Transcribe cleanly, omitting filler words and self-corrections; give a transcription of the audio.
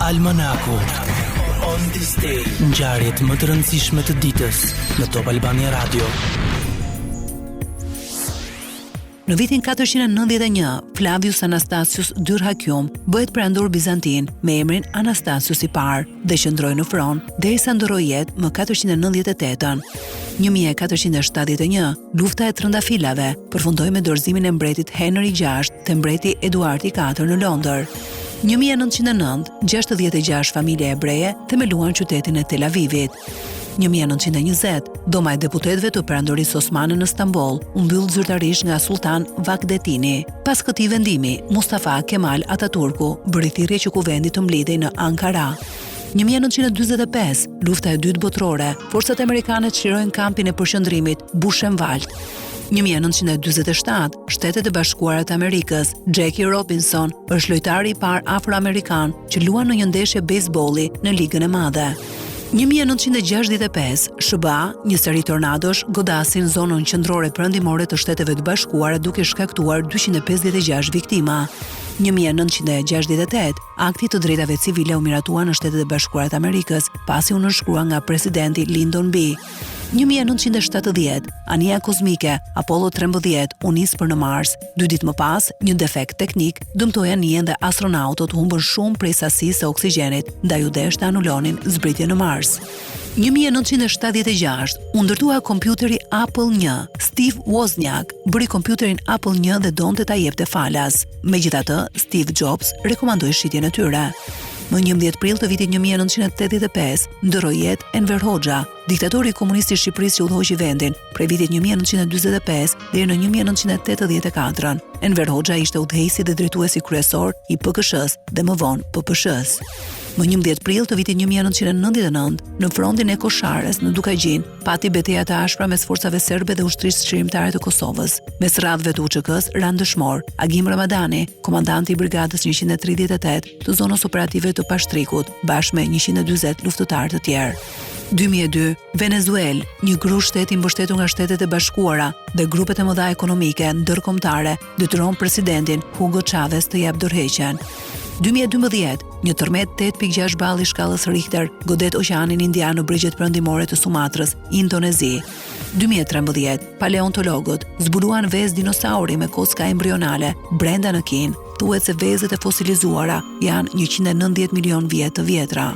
Almanaku On this day Ngjarjet më të rëndësishme të ditës Në Top Albania Radio Në vitin 491, Flavius Anastasius Dyrrachium bëhet perandor bizantin me emrin Anastasius i Parë dhe qëndroi në fron derisa ndërroi jetë më 498-ën. 1471, Lufta e Trëndafilave përfundoi me dorëzimin e mbretit Henry VI te mbreti Eduard i IV në Londër. 1909, 66 familje hebreje themeluan qytetin e Tel Avivit. 1920, Dhoma e Deputetëve të Perandorisë Osmane në Stamboll u mbyll zyrtarisht nga Sulltan Vahdetini. Pas këtij vendimi, Mustafa Kemal Ataturku bëri thirrje që kuvendi të mblidhej në Ankara. 1945, Lufta e Dytë Botërore, forcat amerikane çlirojnë kampin e përqendrimit Buchenwald. 1947, Shtetet e Bashkuara të Amerikës, Jackie Robinson është lojtari i parë afroamerikan që luan në një ndeshje bejsbolli në Ligën e Madhe. 1965, SHBA, një seri tornadosh godasin zonën qendrore perëndimore të Shteteve të Bashkuara duke shkaktuar 256 viktima. 1968, Akti i të Drejtave Civile u miratua në Shtetet e Bashkuara të Amerikës, pasi u nënshkrua nga presidenti Lyndon B. 1970, anija kozmike Apollo 13 u nis për në Mars. Dy ditë më pas, një defekt teknik dëmtoi anijen dhe astronautët humbën shumë prej sasisë së oksigjenit, ndaj u desh të anulonin zbritjen në Mars. 1976, u ndërtua kompjuteri Apple 1. Steve Wozniak bëri kompjuterin Apple 1 dhe donte ta jepte falas. Megjithatë, Steve Jobs rekomandoi shitjen e tyre. Më 11 prill të vitit 1985, ndërroi jetë Enver Hoxha, diktatori komunist i Shqipërisë që udhëhoqi vendin prej vitit 1945 deri në 1984. Enver Hoxha ishte udhëheqësi dhe drejtuesi kryesor i PKSH-së dhe më vonë PPSH-së. Më 11 prill të vitit 1999, në frontin e Koshares në Dukagjin, pati beteja të ashpra mes forcave serbe dhe ushtrisë çlirimtare të Kosovës. Mes radhëve të UÇK-së ranë dëshmorë Agim Ramadani, komandanti i brigadës 138 të zonës operative të Pashtrikut, bashkë me 140 luftëtarë të tjerë. 2002, Venezuelë, një grusht shteti i mbështetur nga Shtetet e Bashkuara dhe grupet e mëdha ekonomike ndërkombëtare detyron presidentin Hugo Chavez të japë dorëheqjen. 2012, një tërmet 8.6 ballë i shkallës Richter godet Oqeanin Indian në brigjet perëndimore të Sumatrës, Indonezi. 2013, paleontologët zbuluan vezë dinosauri me kocka embrionale brenda në Kinë. Thuhet se vezët e fosilizuara janë 190 milion vjet të vjetra.